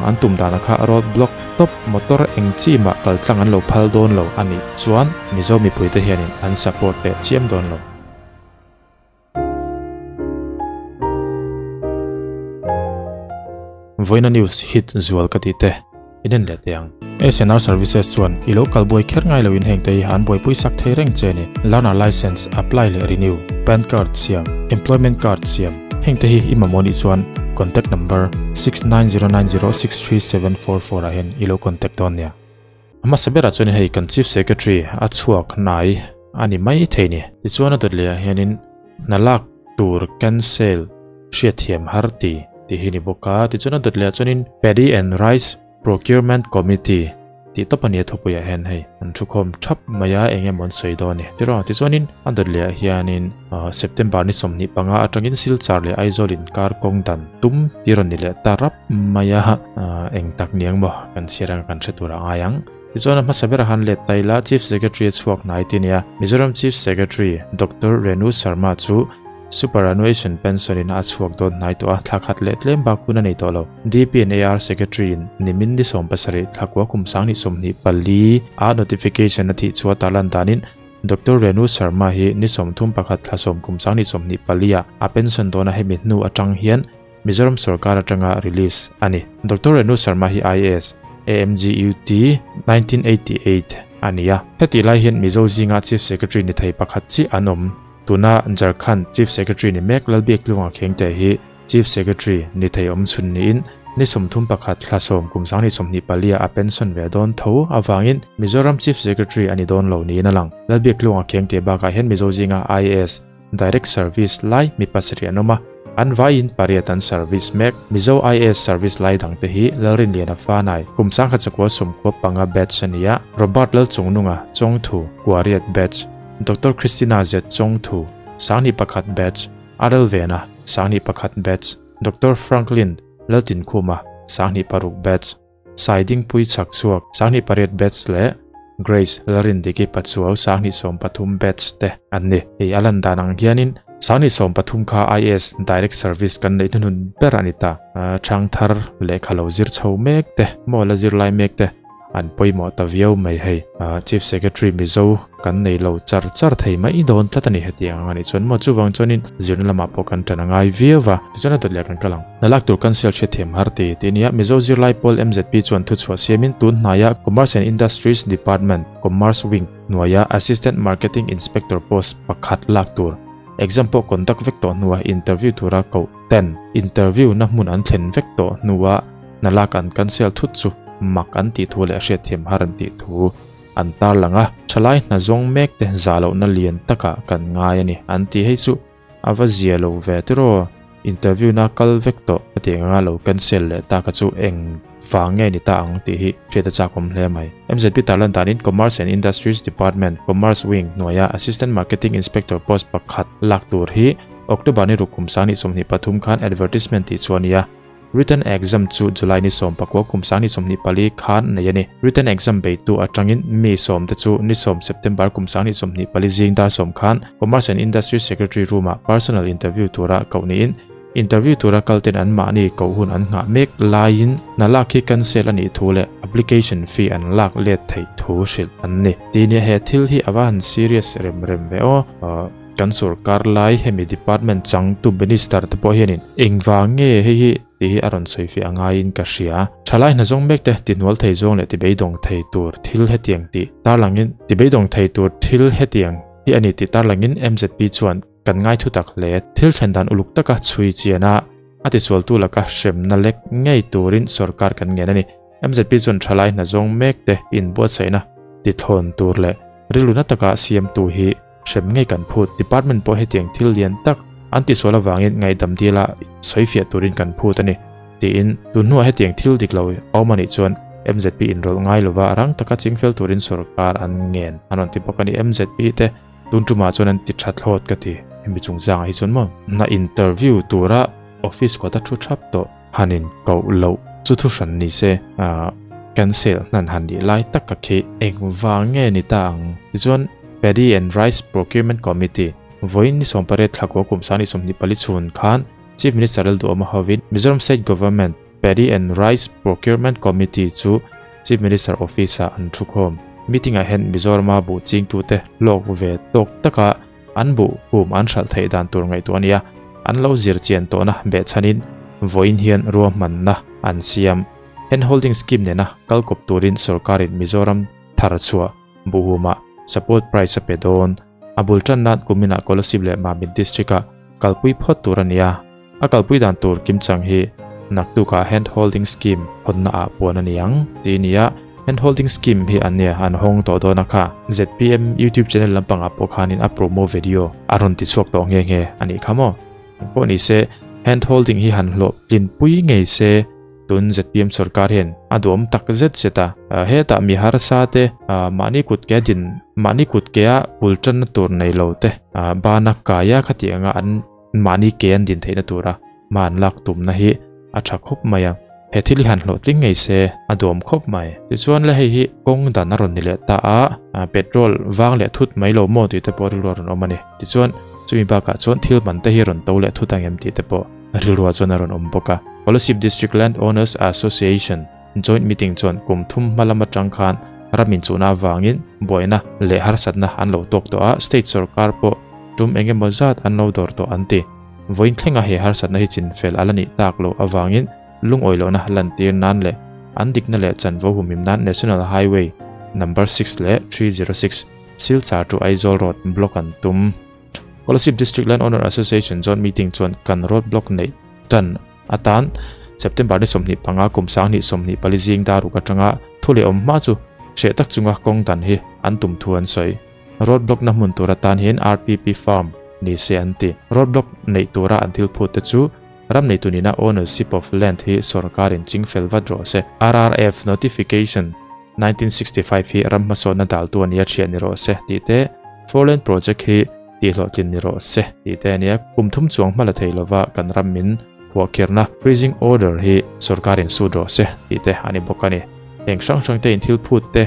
An tum dana kha road block top motor eng chi ma kal tlang an lo phal dawn lo ani chuan Mizo mipuite hianin an support leh chiam dawn lo. Vawiina news hit zual ka tih te inen leh teh ang. SNR Services chuan i lo kal buai kher ngai loin heng te hi han buaipui sak thei reng che a ni. Learner License apply leh renew, PAN card siam, Employment card siam, heng te hi i mamawh nih chuan contact number 6909063744 ah hian i lo contact dawn nia. A hmasa berah chuan hei kan Chief Secretary a chhuak hnai a ni mai thei ni. Tichuan a dawt leh ah hianin hna lak tur cancel hriatthiam har ti tih hi ni bawk a. Tichuan a dawt leh ah chuanin Paddy and Rice Procurement Committee tih tawp a ni a thupui ah hian hei an thukhawm thap mai a eng emaw an sawi dawn a ni. Tiraw tichuanin a dawt leh ah hianin September ni 25 atangin Silchar leh Aizawl inkar kawng dan tum hi rawn ni leh ta rap mai a, eng tak niang maw kan chhiar anga kan hre tur a ngai ang. Tichuan a hmasa ber a han let ta ila Chief Secretary a chhuak hnai ti nia. Mizoram Chief Secretary Doctor Renu Sharma chu Superannuation Pension in a chhuak dawn hnai tawh a, thla khat leh tlem bak hun a nei tawh lo. DP and AR Secretary in nimin ni 70 thla kua kum 2024 a notification a thih chhuah tarlan danin Doctor Renu Sharma hi ni 31 thla 10 kum 2024 ah a pension dawn a hemi hnu atang hian Mizoram sorkar atanga release a ni. Doctor Renu Sharma hi IAS, AMGUT, 1988 a ni a. Hetih lai hian Mizo zinga Chief Secretary ni thei pakhat chiah an awm. Tuna Jharkhand Chief Secretary ni mek Lalbiaktlunga Khengte hi Chief Secretary ni thei awm chhun niin ni 31 thla 10 kum 2024 a pension ve dawn tho avangin Mizoram Chief Secretary a ni dawn lo niin a lang. Lalbiaktlunga Khengte bakah hian Mizo zinga IAS, Direct Service lai mi pasarih an awm a, an vaiin pariat an service mek. Mizo IAS service lai dangte hi Lalrinliana Fanai, kum 1995 batch a ni a, Robert Lalchungnunga, Chawngthu, Kuariat batch, Doctor Christina Z Chawngthu, 2001 batch, RL Vena, 2001 batch, Doctor Franklin Laltinkhuma, 2006 batch, Saidingpui Chhakchhuak, 2008 batch leh Grace Lalrindiki Pachuau, 2013 batch te an ni. Hei a lan dan ang hianin 2013 kha IAS Direct Service kan neih hnuhnun ber a ni ta. Thangthar lehkha lo zir chho mek te, maw la zir lai mek te an pawimawh ta viau mai hei. Chief Secretary Mizo kan nei lo char char thei mai dawn tlat a ni hetiang ang a nih chuan maw chuvang chuanin zirna lamah pawh kan tan a ngai viau va, tichuan a dawt leh kan kal ang. Hna lak tur kan sel hriatthiam har ti tih nia Mizo zirlai pawl MZP chuan thuchhuah siamin tun hnaia Commerce and Industries Department, Commerce Wing, hnuaia Assistant Marketing Inspector post pakhat lak tur exam pawh conduct vek tawh hnua interview tura koh ten interview na hmun an thlen vek tawh hnua hna lak an cancel thut chu mak an tih thu leh hriatthiam har an tih thu an tarlang a, thalai hna zawng mek te zah lohna lian takah kan ngai a ni an ti hei chu a va zia lo ve tiraw interview na kal vek tawh a tih anga lo cancel leh ta kha chu eng vang nge ni ta ang tih hi hriat a chak awm hle mai. MZP tarlan danin Commerce and Industries Department, Commerce Wing, hnuaia Assistant Marketing Inspector post pakhat lak tur hi October ni ruk kum 2023 khan advertisement tih chu a ni a. Written exam chu July ni 19 kum 2024 khan nei a ni. Written exam beitu atangin mi 10 te chu ni 10 September kum 2024 zing dar 10 khan Commerce and Industry Secretary room ah personal interview tura koh niin interview tura kalten an mahni koh hun an nghah mek laiin hna lak hi cancel a nih thu leh application fee an lak let theih thu hrilh an ni. Ti nia he thil hi a va han serious rem rem ve aw. Kan sorkar lai hemi department changtu minister te pawh hianin engvang nge hei hi tih hi a rawn sawi fiah ngaiin ka hria. Thalai hna zawng mek te tihnual thei zawng leh tibeidawng thei tur thil hetiang tih tarlangin tibeidawng thei tur thil hetiang hi a ni tih tarlangin MZP chuan kan ngai thu tak hle. Thil thlen dan uluk taka chhui chian a, a tisualtu laka hremna lek ngei turin sorkar kan ngen a ni. MZP chuan thalai hna zawng mek te inbuatsaihna tithlawn tur leh rilru na taka siamtu hi Hrem ngei kan phut. Department pawh hetiang thil lian tak an tisual avangin ngaihdam dila sawifiah turin kan phut a ni, tiin tun hnuah hetiang thil dik lo awm a nih chuan MZP inrawlh ngai lova rang taka chingfel turin sorkar an ngen an rawn ti bawk a ni. MZP te tun tumah chuan an ti tha thlawt ka ti. Hemi chungchangah hi chuan maw hna interview tura office kawta thu thap tawh hanin koh loh chu thu hran ni se cancel hnan han nih lai tak ka khi engvang nge ni ta ang tichuan Paddy and Rice Procurement Committee vawiin ni 18 thla kua kum 2024 chhun khan Chief Minister Lalduhawma hovin Mizoram State Government. Paddy and Rice Procurement Committee chu Chief Minister Office-ah an thukhawm. Meeting-ah hian Mizorama buh chingtute hlawk ve tawk taka an buh hum an hralh theih dan tur ngaihtuah a ni a, an lo zir chian tawhna behchhanin vawiin hian ruahmanna an siam. Hand Holding Scheme nena kal kawp turin sorkarin Mizoram thar chhuah buhhumah support price a pe dawn. A bul tan nan kuminah Kolasib leh Mamit District-ah kalpui phawt tur a ni a, a kalpui dan tur kimchang hi naktukah Hand Holding Scheme hawnnaah puan a ni ang tih a ni a, Hand Holding Scheme hi an nia an hawng tawh dawn a kha. ZPM YouTube channel lampangah pawh khanin a promo video a rawn ti chhuak tawh nghe nghe a nih kha maw? Engpawh ni se, Hand Holding hi han hlawh tlinpui ngei se tun ZPM sorkar hian a duhawm tak zet zet a. Hetah mi harsa te, mahni kut ke din, mahni kut kea bul tanna tur nei lo te bana kaia khati anga an mahni ke an din theihna tura hma an lak tumna hi a tha khawp mai a. He thil hi han hlawhtling ngei se a duhawm khawp mai. Tichuan le hei hi kawng dan a rawn ni leh ta a, petrol vang leh thut mai lo maw tih te pawh rilru a rawn awm a ni. Tichuan chumi bakah chuan thil man te hi rawn to leh thut ang em tih te pawh rilruah chuan a rawn awm bawk a. Kolasib District Land Owners Association Joint Meeting chuan kum thum hma lam atang khan ram inchuhna avangin buaina leh harsatna an lo tawk tawh a, state sorkar pawh tum eng emaw zat an lo dawr tawh an ti. Vawiin thlenga he harsatna hi chinfel a la nih tak loh avangin lungawi lohna lantir nan leh an dikna leh chanvo humhim nan National Highway Number 6 leh 306 Silchar to Aizawl Road block an tum. Kolasib District Land Owner Association Joint Meeting chuan kan road block neih tan atan September ni 25 kum 2024 zing dar ruk atanga thu leh awm hma chu hreh tak chunga kawng dan hi an tum thu an sawi. Road block na hmun tur atan hian RPP Farm ni se an ti. Road block neih tura an thil phut te chu ram neitu nina ownership of land hi sorkarin ching fel vat rawh se. RRF Notification 1965 hi ram hmasawnna daltu a nia thiah ni rawh se tih te, Four Lane Project hi tihhlawhtlin ni rawh se tih te a nia. Kum thum chuang hma la thei lova kan ram min huahkhirna freezing order hi sorkarin sut rawh se tih te a ni bawk a ni. Heng hrang hrang te in thil phut te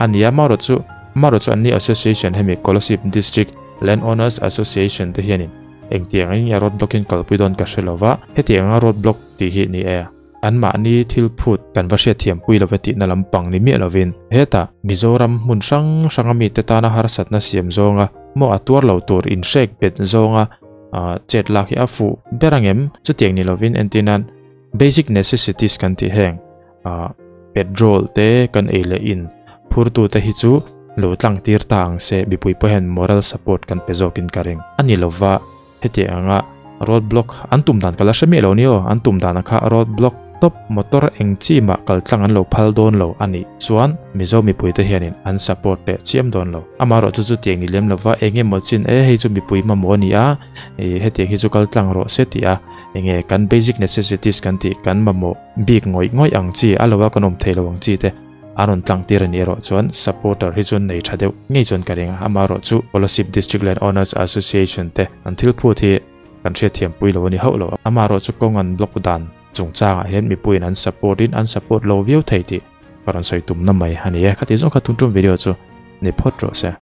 a ni a, marawh chu marawh chu anni association hemi Kolasib District Land Owners Association te hianin engtiang in nge road block in kalpui dawn ka hre lova, hetiang anga road block tih hi ni e. Anmahni thil phut kan va hriatthiam pui lova tihna lampang ni miah lovin hetah Mizoram hmun hrang hranga mite tana harsatna siam zawnga maw a tuar lo tur inhrek bet zawnga chet lak hi a fuh ber angem? Chutiang ni lovin entirnan basic necessities kan tih heng petrol te kan ei leh in phurtute hi chu lo tlang tir ta ang se mipui pawh hian moral support kan pe zawkin ka ring a ni lova. Hetiang anga road block an tum dan ka la hre miah lo ni aw, an tum dan kha road block top motor eng chi mah kal tlang an lo phal dawn lo a nih chuan Mizo mipuite hianin an support teh chiam dawn lo. Amaherawh chu chutiang ni lem lova eng emaw chin e hei chu mipui mamawh a ni a, ih hetiang hi chu kal tlang rawh se tih a enge kan basic necessities kan tih kan mamawh bik ngawih ngawih ang chi a lo a kan awm thei lo ang chi te A rawn tlang tir a nih erawh chuan supporter hi chuan nei tha deuh ngei chuan ka ring a, amaherawh chu Kolasib District Land Owners Association te an thil phut hi kan hriatthiam pui lo a ni hauh lo. Amaherawh chu kawng an block dan chungchangah hian mipuiin an support in an support lo viau thei tih ka rawn sawi tumna mai a ni e. Khati zawng kha tum tum video chu ni phawt rawh se.